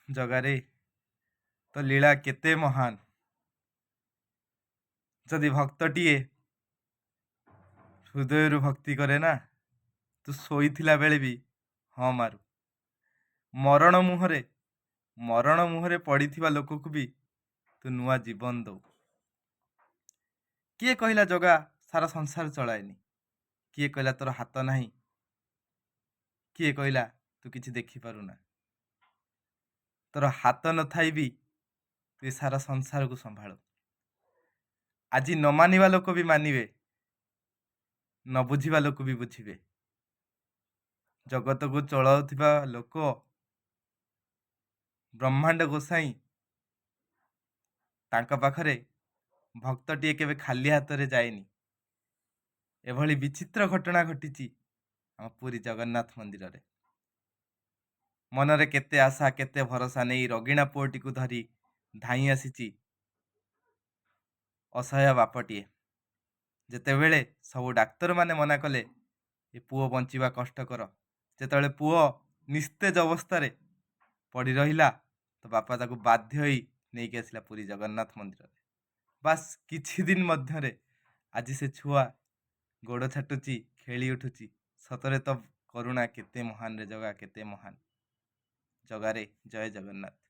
ଜଗାରେ, ତୋ ଲୀଳା କେତେ ମହାନ। ଯଦି ଭକ୍ତଟିଏ ହୃଦୟରୁ ଭକ୍ତି କରେ ନା, ତୁ ଶୋଇଥିଲା ବେଳେ ବି ହଁ ମାରୁ। ମରଣ ମୁହଁରେ, ମରଣ ମୁହଁରେ ପଡ଼ିଥିବା ଲୋକକୁ ବି ତୁ ନୂଆ ଜୀବନ ଦଉ। କିଏ କହିଲା ଜଗା ସାରା ସଂସାର ଚଳାଏନି? କିଏ କହିଲା ତୋର ହାତ ନାହିଁ? କିଏ କହିଲା ତୁ କିଛି ଦେଖିପାରୁନା? ତୋର ହାତ ନଥାଇ ବି ତୁ ଏ ସାରା ସଂସାରକୁ ସମ୍ଭାଳୁ। ଆଜି ନ ମାନିବା ଲୋକ ବି ମାନିବେ, ନ ବୁଝିବା ଲୋକ ବି ବୁଝିବେ। ଜଗତକୁ ଚଳାଉଥିବା ଲୋକ ବ୍ରହ୍ମାଣ୍ଡ ଗୋସାଇଁ, ତାଙ୍କ ପାଖରେ ଭକ୍ତଟିଏ କେବେ ଖାଲି ହାତରେ ଯାଏନି। ଏଭଳି ବିଚିତ୍ର ଘଟଣା ଘଟିଛି ଆମ ପୁରୀ ଜଗନ୍ନାଥ ମନ୍ଦିରରେ। ମନରେ କେତେ ଆଶା, କେତେ ଭରସା ନେଇ ରୋଗିଣା ପୁଅଟିକୁ ଧରି ଧାଇଁ ଆସିଛି ଅସହାୟ ବାପଟିଏ। ଯେତେବେଳେ ସବୁ ଡାକ୍ତରମାନେ ମନା କଲେ ଏ ପୁଅ ବଞ୍ଚିବା କଷ୍ଟକର, ଯେତେବେଳେ ପୁଅ ନିସ୍ତେଜ ଅବସ୍ଥାରେ ପଡ଼ି ରହିଲା, ତ ବାପା ତାକୁ ବାଧ୍ୟ ହୋଇ ନେଇକି ଆସିଲା ପୁରୀ ଜଗନ୍ନାଥ ମନ୍ଦିରରେ। ବାସ୍ କିଛି ଦିନ ମଧ୍ୟରେ ଆଜି ସେ ଛୁଆ ଗୋଡ଼ ଛାଟୁଛି, ଖେଳି ଉଠୁଛି। ସତରେ ତ କରୁଣା କେତେ ମହାନ ରେ ଜଗା, କେତେ ମହାନ। ଜଗାରେ, ଜୟ ଜଗନ୍ନାଥ।